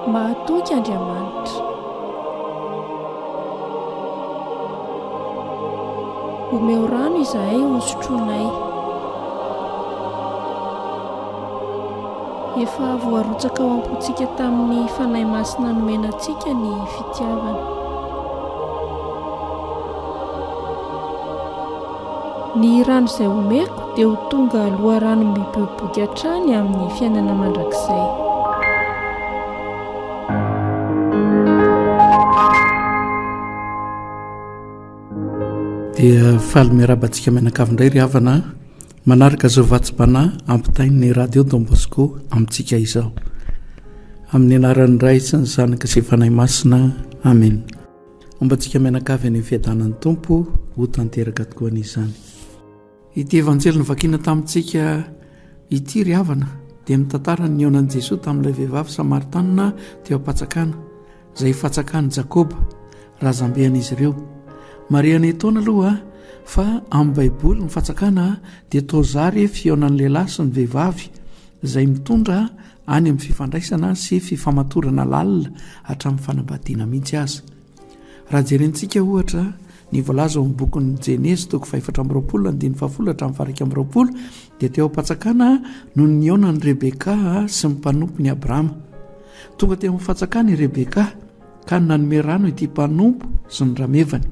Mahatoky Andriamanitra. Omeo rano izahay hosotroinay. Efa voarotsaka ao am-pontsika tamin'ny Fanahy Masina nomena antsika ny fitiavana. Ny rano izay omeko dia ho tonga loharano miboiboika hatrany amin'ny fiainana mandrakizay. Dia faly miarahaba antsika mianakavy indray ry havana manaraka izao vatsim-panahy ampitain'ny Radio Don Bosco amintsika izao. Amin'ny anaran'ny Ray sy ny Zanaka sy Fanahy Masina. Amen. Homba antsika mianakavy any amin'ny fiadanan'ny Tompo ho tanteraka tokoa anie izany. Ity Evanjely novakiana tamintsika ity ry havana dia mitantara ny nihaonan'i Jesoa tamin'ilay vehivavy Samaritanina teo am-patsakana, izay fatsakan'i Jakoba, razambean'izy ireo. Marihana etoana aloha fa amin'ny Baiboly ny fatsakana dia toa zary fihaonan'ny lehilahy sy ny vehivavy izay mitondra any amin'ny fifandraisana sy fifamatorana lalina hatramin'ny fanambadiana mihitsy aza. Raha jerentsika ohatra ny voalaza ao amin'ny bokin'ny Jenezy toko fahefatra amby roapolo andininy fahafolo hatramin'ny faha-iraika amby roapolo dia teo am-patsakana no nihaonan'i Rebeka sy ny mpanompony Abrahama. Tonga teo amin'ny fatsakana i Rebeka ka nanome rano ity mpanompo sy ny ramevany.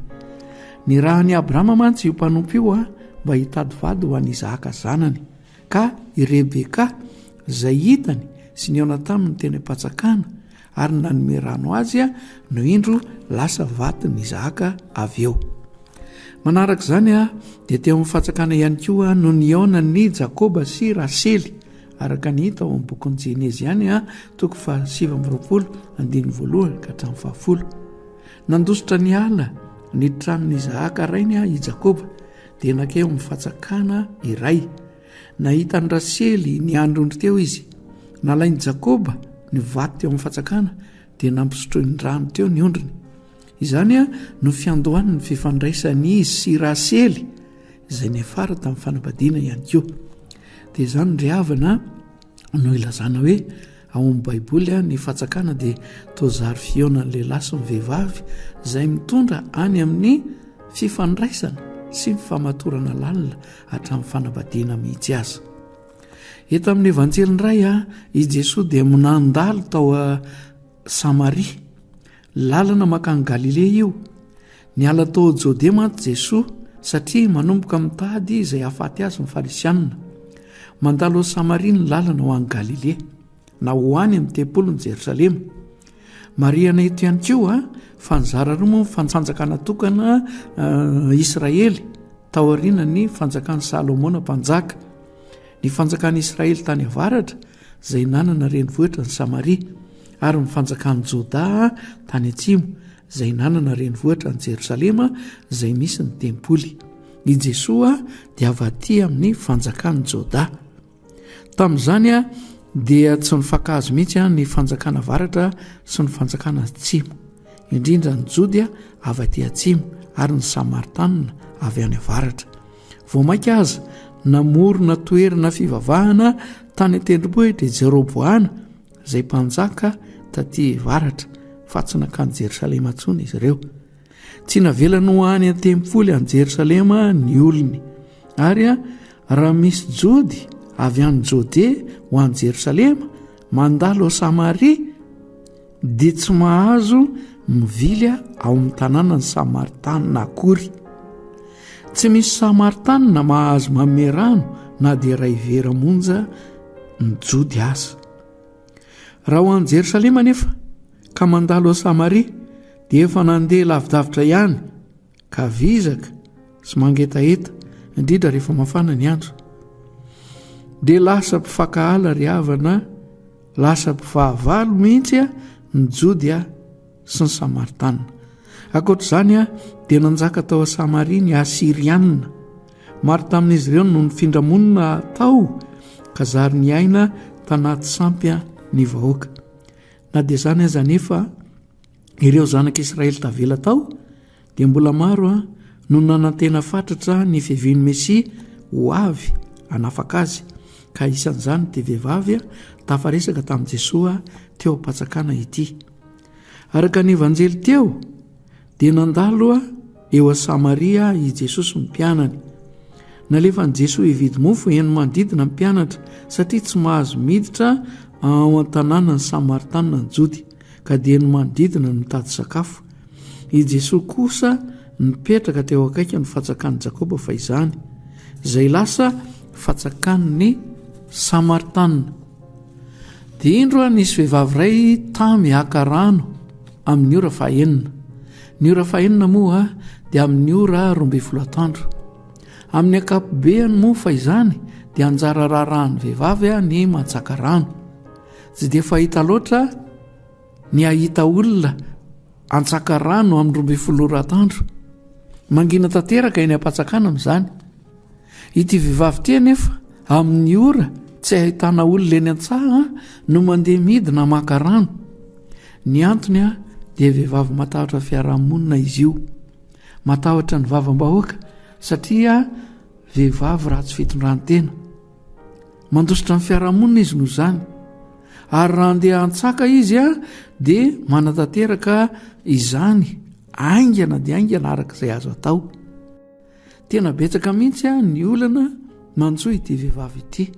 Nirahan'i Abrahama mantsy io mpanompo io mba hitady vady ho an'i Isahaka zanany. Ka i Rebeka, izay hitany sy nihaona taminy teny am-patsakana ary nanome rano azy, no indro lasa vadin'i Isahaka avy eo. Manaraka izany, dia teo amin'ny fatsakana ihany koa no nihaonan'i Jakoba sy Rasely, araka ny hita ao amin'ny bokin'ny Jenezy ihany, toko faha-29, andininy voalohany ka hatramin'ny fahafolo. Nandositra niala ny tranon'i Isahaka rainy i Jakoba, dia nankeo amin'ny fatsakana iray. Nahita an'i Rasely niandry ondry teo izy. Nalain'i Jakoba ny vato teo amin'ny fatsakana dia nampisotroiny rano teo ny ondriny. Izany no fiandohan'ny fifandraisan'izy sy Rasely izay niafara tamin'ny fanambadiana ihany koa. Dia izany ry havana no ilazana hoe Ao amin'ny Baiboly, ny fatsakana dia toa zary fihaonan'ny lehilahy sy ny vehivavy izay mitondra any amin'ny fifandraisana sy ny famatorana lalina hatramin'ny fanambadiana mihitsy aza. Eto amin'ny Evanjely indray, i Jesoa dia nandalo tao Samaria. Lalana mankany Galilea io. Niala tao Jodea mantsy Jesoa satria manomboka mitady izay hahafaty azy ny Farisianina. Mandalo ao Samaria ny lalana ho any Galilea, na ho any amin'ny tempolin'i Jerosalema. Marihana eto ihany koa fa nizara roa moa ny fanjakana tokana Israely taorian'ny fanjakan'i Salomona mpanjaka. Ny fanjakan'i Israely tany avaratra izay nanana renivohitra ny Samaria, ary ny fanjakan'i Jodà tany atsimo, izay nanana renivohitra ny Jerosalema, izay misy ny tempoly. I Jesoa dia avy aty amin'ny fanjakan'i Jodà. Tamin'izany dia tsy nifankahazo mihitsy ny fanjakana avaratra sy ny fanjakana atsimo, indrindra ny Jody avy aty atsimo ary ny Samaritanina avy any avaratra. Vao mainka aza namorona toerana fivavahana tany an-tendrombohitra i Jeroboana, izay mpanjaka tatỳ avaratra, fa tsy nankany Jerosalema intsony izy ireo. Tsy navelany ho any an-tempoly any Jerosalema ny olony. Ary raha misy Jody avy any Jodea ho any Jerosalema, mandalo ao Samaria, dia tsy mahazo mivily ao amin'ny tanànan'ny Samaritanina akory. Tsy misy Samaritanina mahazo manome rano na dia iray vera monja ny Jody aza. Raha ho any Jerosalema anefa ka mandalo ao Samaria dia efa nandeha lavidavitra ihany ka vizaka sy mangetaheta, indrindra rehefa mafana ny andro. Dia lasa mpifankahala ry havana, lasa mpifahavalo mihitsy ny Jody sy ny Samaritanina. Ankoatra izany dia nanjaka tao Samaria ny Asyrianina. Maro tamin'izy ireo no nifindra monina tao ka zary niaina tanaty sampy ny vahoaka. Na dia izany aza anefa, ireo zanak'Israely tavela tao dia mbola maro no nanantena fatratra ny fiavian'ny Mesia ho avy hanafaka azy, ka isan'izany ity vehivavy tafaresaka tamin'i Jesoa teo am-patsakana ity. Araka ny Evanjely teo dia nandalo eo Samaria i Jesoa sy ny mpianany. Nalefan'i Jesoa hividy mofo eny manodidina ny mpianatra satria tsy mahazo miditra ao an-tanànan'ny Samaritanina ny Jody ka dia ny manodidina no mitady sakafo. I Jesoa kosa nipetraka teo akaikin'ny fatsakan'i Jakoba fahizany, izay lasa fatsakan'ny Samaritanina. Dia indro a nisy vehivavy iray tamy haka rano amin'ny ora fahenina. Ny ora fahenina moa dia amin'ny ora 12 atoandro. Amin'ny ankapobeany moa fa izany dia anjara raharahan'ny vehivavy ny mantsaka rano. Tsy dia fahita loatra ny hahita olona antsaka rano amin'ny 12 ora atoandro. Mangina tanteraka eny am-patsakana amin'izany. Ity vehivavy ity anefa amin'ny ora tsy ahitana olona eny an-tsaha no mandeha midina maka rano. Ny antony dia vehivavy matahotra fiarahamonina izy io. Matahotra ny vavam-bahoaka satria vehivavy ratsy fitondran-tena. Mandositra ny fiarahamonina izy noho izany. Ary raha andeha hantsaka izy dia manatanteraka izany haingana dia haingana araka izay azo atao. Tena betsaka mihitsy ny olana manjo ity vehivavy ity,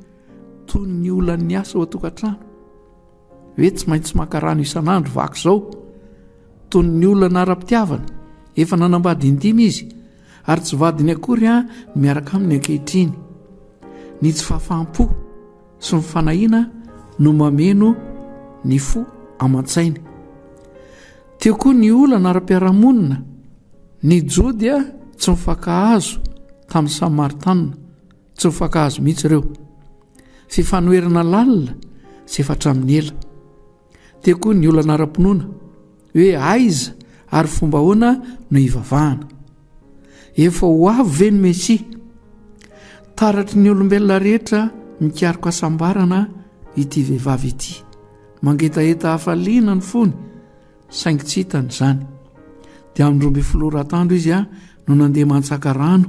toy ny olan'ny asa ao an-tokantrano. Hoe tsy maintsy maka rano isan'andro vaky izao. Toy ny olana ara-pitiavana, efa nanambady indimy izy ary tsy vadiny akory ny miaraka aminy ankehitriny. Ny tsy fahafaham-po sy ny fanahiana no mameno ny fo aman-tsainy. Teo koa ny olana ara-piarahamonina, ny Jody tsy mifankahazo tamin'ny Samaritanina, tsy mifankahazo mihitsy ireo. Fifanoherana lalina izay efa hatramin'ny ela. Teo koa ny olana ara-pinoana, hoe aiza ary fomba ahoana no hivavahana. Efa ho avy ve ny Mesia? Taratry ny olombelona rehetra mikaroka hasambarana ity vehivavy ity. Mangetaheta hafaliana ny fony, saingy tsy hitany izany. Dia amin'ny 12 ora atoandro izy no nandeha mantsaka rano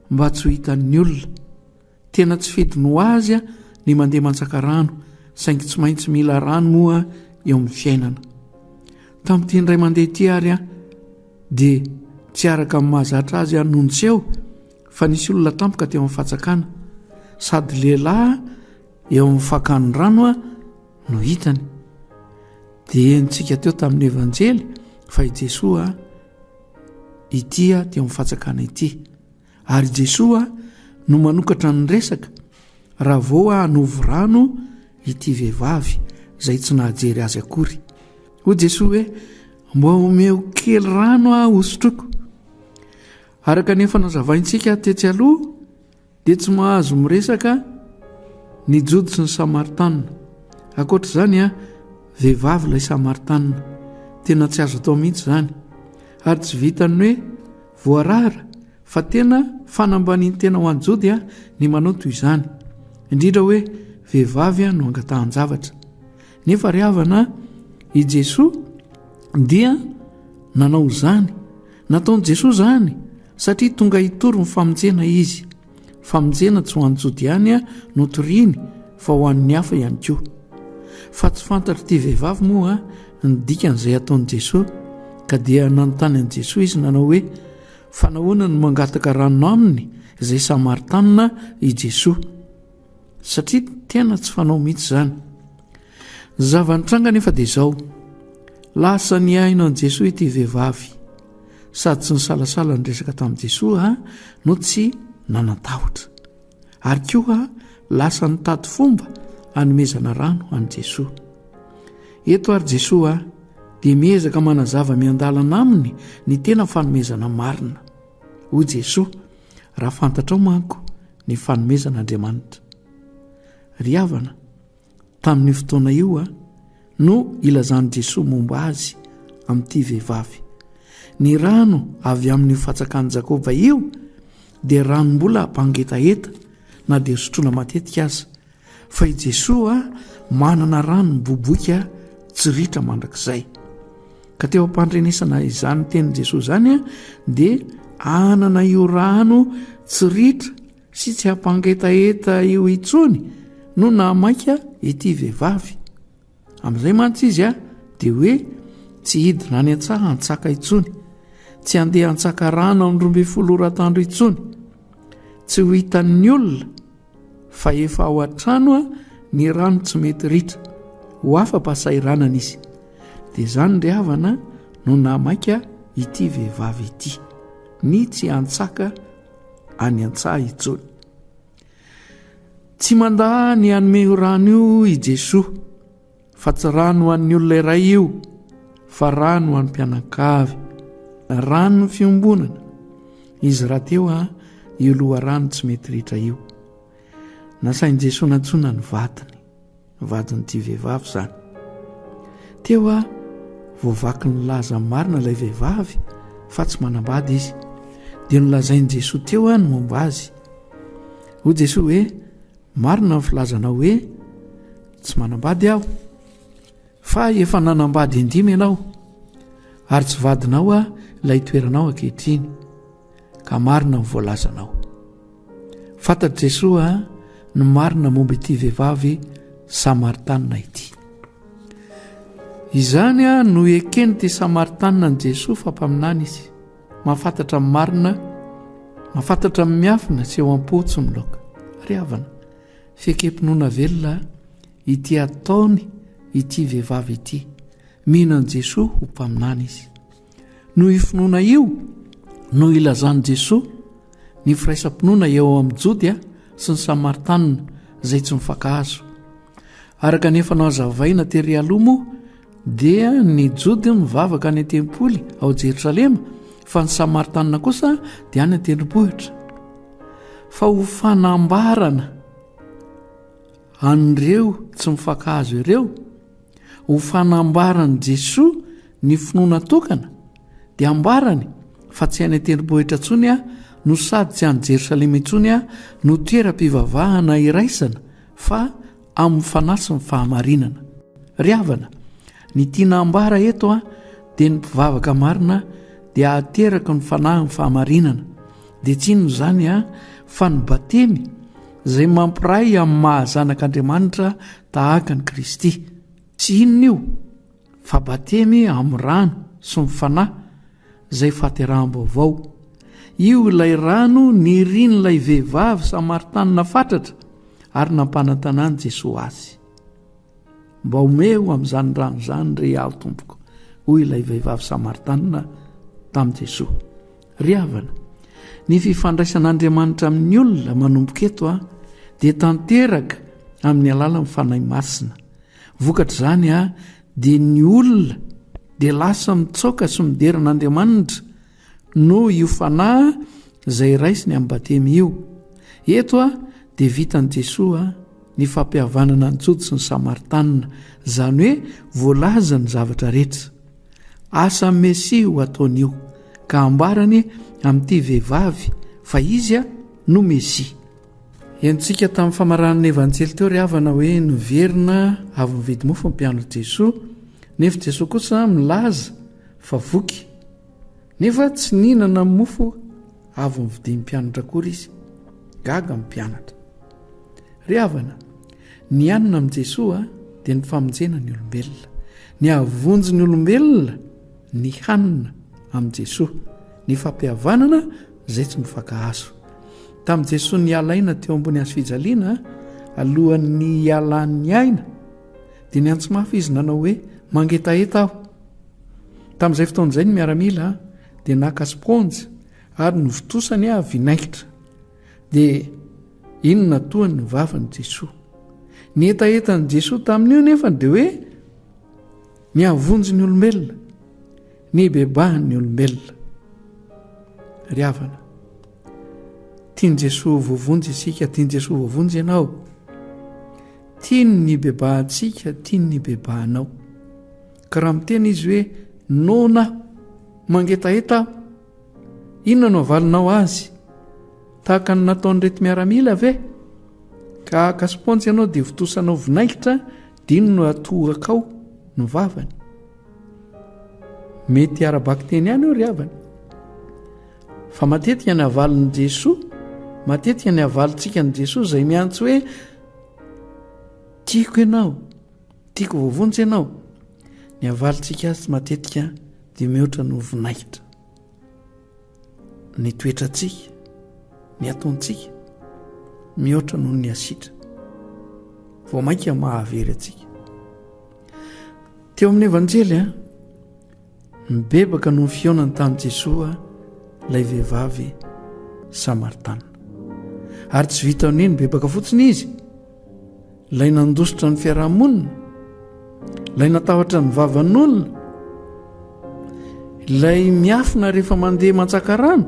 mba tsy ho hitan'ny olona. Tena tsy fidiny ho azy ny mandeha mantsaka rano, saingy tsy maintsy mila rano moa eo amin'ny fiainana. Tamin'ity indray mandeha ity ary dia tsy araka ny mahazatra azy no niseho fa nisy olona tampoka teo amin'ny fatsakana, sady lehilahy eo amin'ny fakany rano no hitany. Dia henontsika teo tamin'ny Evanjely fa i Jesoa ity teo amin'ny fatsakana ity. Ary Jesoa no manokatra ny resaka raha vao hanovo rano ity vehivavy izay tsy nahajery azy akory. Hoy Jesoa hoe, Mba omeo kely rano aho hosotroiko. Araka ny efa nazavaintsika tetsy aloha dia tsy mahazo miresaka ny Jody sy ny Samaritanina. Ankoatra izany, vehivavy ilay Samaritanina. Tena tsy azo atao mihitsy izany. Ary tsy vitan'ny hoe Voarara fa tena fanambanian-tena ho an'ny Jody ny manao toy izany, indrindra hoe vehivavy no angatahan-javatra. Nefa ry havana, i Jesoa dia nanao izany. Nataon'i Jesoa izany satria tonga hitory ny famonjena izy. Famonjena tsy ho an'ny Jody ihany no toriny fa ho an'ny hafa ihany koa. Fa tsy fantatr'ity vehivavy moa ny dikan'izay ataon'i Jesoa ka dia nanontany an'i Jesoa izy nanao hoe, Fa nahoana no mangataka rano aminy izay Samaritanina i Jesoa? Satria tena tsy fanao mihitsy izany. Ny zava-nitranga anefa dia izao, lasa nihaino an'i Jesoa ity vehivavy, sady tsy nisalasala niresaka tamin'i Jesoa no tsy nanan-tahotra. Ary koa lasa nitady fomba hanomezana rano an'i Jesoa. Eto ary Jesoa dia miezaka manazava miandalana aminy ny tena fanomezana marina. Hoy Jesoa, raha fantatrao manko ny fanomezan'Andriamanitra. Ry havana, tamin'io fotoana io no ilazan'i Jesoa momba azy amin'ity vehivavy. Ny rano avy amin'io fatsakan'i Jakoba io dia ranom-bola mpangetaheta na dia sotroina matetika aza, fa i Jesoa manana rano miboiboika tsy ritra mandrakizay. Ka teo am-pandrenesana izany tenin'i Jesoa izany dia hanana io rano tsy ritra sy tsy hampangetaheta io intsony no nahamaika ity vehivavy. Amin'izay mantsy izy dia hoe tsy hidina any an-tsaha hantsaka intsony, tsy handeha hantsaka rano amin'ny 12 ora atoandro intsony, tsy ho hitan'ny olona fa efa ao an-trano ny rano tsy mety ritra, ho afa-pahasahiranana izy. Dia izany ry havana no nahamaika ity vehivavy ity, ny tsy hantsaka any an-tsaha intsony. Tsy mandà ny hanome io rano io i Jesoa, fa tsy rano ho an'ny olona iray io, fa rano ho an'ny mpianakavy, ranon'ny fiombonana. Izy rahateo a, io loharano tsy mety ritra io. Nasain'i Jesoa nantsoina ny vadiny. Vadin'ity vehivavy izany. Teo aho voavaky nilaza marina ilay vehivavy fa tsy manambady izy. Dia nolazain'i Jesoa teo aho ny momba azy. Hoy Jesoa hoe, marina ny filazanao hoe tsy manambady aho, fa efa nanambady indimy ianao, ary tsy vadinao aho ilay toeranao ankehitriny. Ka marina ny voalazanao. Fantatr'i Jesoa ny marina momba ity vehivavy Samaritanina ity. Izany no eken'ity Samaritanina an'i Jesoa fa mpaminany izy. Mahafantatra ny marina, mahafantatra ny miafina sy eo am-po tsy miloaka. Ry havana, fiekem-pinoana velona ity ataony ity vehivavy ity. Mino an'i Jesoa ho mpaminany izy. Noho io finoana io no ilazan'i Jesoa ny firaisam-pinoana eo amin'ny Jody sy ny Samaritanina izay tsy mifankahazo. Araka ny efa nohazavaina tery aloha moa dia ny Jody mivavaka any an-tempoly ao Jerosalema fa ny Samaritanina kosa dia any an-tendrombohitra. Fa ho fanambarana an'ireo tsy mifankahazo ireo, ho fanambaran'i Jesoa ny finoana tokana, dia ambarany fa tsy any an-tendrombohitra intsony aho no sady tsy any Jerosalema intsony aho no toeram-pivavahana iraisana fa amin'ny fanahy sy ny fahamarinana. Ry havana, ny tiana ambara eto a dia ny mpivavaka marina dia ateraky ny fanahin'ny fahamarinana, dia tsy inona izany a fa ny batemy izay mampiray amin'ny maha zanak'Andriamanitra tahaka an'i Kristy. Tsy inona io fa batemy amin'ny rano sy ny fanahy izay fahateraham-baovao. Io ilay rano nirin'ilay vehivavy samaritanina fatratra ary nampanantanan'i Jesoa azy. Mba omeo amin'izany rano izany re aho tompoko, hoy ilay vehivavy samaritanina tamin'i Jesoa. Ry havana, ny fifandraisan'Andriamanitra amin'ny olona manomboka eto a dia tanteraka amin'ny alalan'ny Fanahy Masina. Vokatr'izany a dia ny olona dia lasa mitsaoka sy midera an'Andriamanitra noho io Fanahy izay raisiny amin'ny batemy io. Eto a dia vitan'i Jesoa ny fampihavanana ny Jody sy ny Samaritanina, izany hoe voalaza ny zavatra rehetra. Asan'ny Mesia io ataony io, ka ambarany amin'ity vehivavy fa izy no Mesia. Henontsika tamin'ny famaranana Evanjely teo ry havana hoe niverina avy nividy mofo ny mpianatr'i Jesoa, nefa Jesoa kosa milaza fa voky, nefa tsy nihinana mofo avy nividian'ny mpianatra akory izy. Gaga ny mpianatra. Ry havana, ny hanina amin'i Jesoa dia ny famonjena ny olombelona. Ny hahavonjy ny olombelona ny hanina amin'i Jesoa, ny fampihavanana izay tsy mifankahazo. Tamin'i Jesoa niala aina teo ambony hazo fijaliana, alohan'ny hialan'ny aina, dia niantso mafy izy nanao hoe, Mangetaheta aho. Tamin'izay fotoana izay ny miaramila dia naka spaonjy ary novontosany vinaigitra. Dia inona toa ny vavan'i Jesoa? Ny hetahetan'i Jesoa tamin'io nefa dia hoe ny hahavonjy ny olombelona, ny hibebahan'ny olombelona. Ry havana, tian'i Jesoa voavonjy isika, tian'i Jesoa voavonjy ianao. Tiany ny hibebahantsika, tiany ny hibebahanao. Ka raha miteny izy hoe noana aho, mangetaheta aho, Inona no avalinao azy? Tahaka ny nataon'ireto miaramila ve? Ka haka spaonjy ianao dia votosanao vinaigitra dia iny no atohakao ny vavany. Mety ara-bakiteny ihany io ry havana. Fa matetika ny avalin'i Jesoa, matetika ny avalintsika an'i Jesoa izay miantso hoe tiako ianao. Tiako voavonjy ianao. Ny havalintsika azy matetika dia mihoatra noho vinaigitra. Ny toetrantsika, ny ataontsika, mihoatra noho ny asidra. Vao mainka mahavery antsika. Teo amin'ny Evanjely, a, mibebaka noho ny fihaonany tamin'i Jesoa ilay vehivavy Samaritana. Ary tsy vitan'ny hoe nibebaka fotsiny izy, ilay nandositra ny fiarahamonina, ilay natahotra ny vavan'olona, ilay miafina rehefa mandeha mantsaka rano,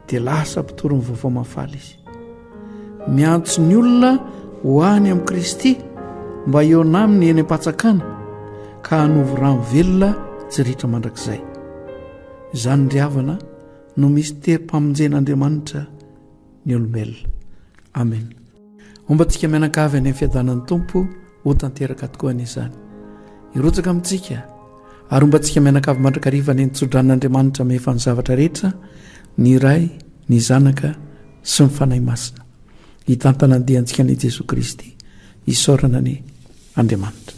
dia lasa mpitory ny vaovao mahafaly izy. Miantso ny olona ho any amin'i Kristy mba hihaona aminy eny am-patsakana ka hanovo rano velona tsy ritra mandrakizay. Izany ry havana no misterim-pamonjen'Andriamanitra ny olombelona. Amen. Homba antsika mianakavy any amin'ny fiadanan'ny Tompo ho tanteraka tokoa anie izany. Hirotsaka amintsika ary homba antsika mianakavy mandrakariva any an-tsodran'Andriamanitra mahefa ny zavatra rehetra, ny Ray, ny Zanaka sy ny Fanahy Masina. Hitantana ny diantsika anie Jesoa Kristy. Isaorana anie Andriamanitra.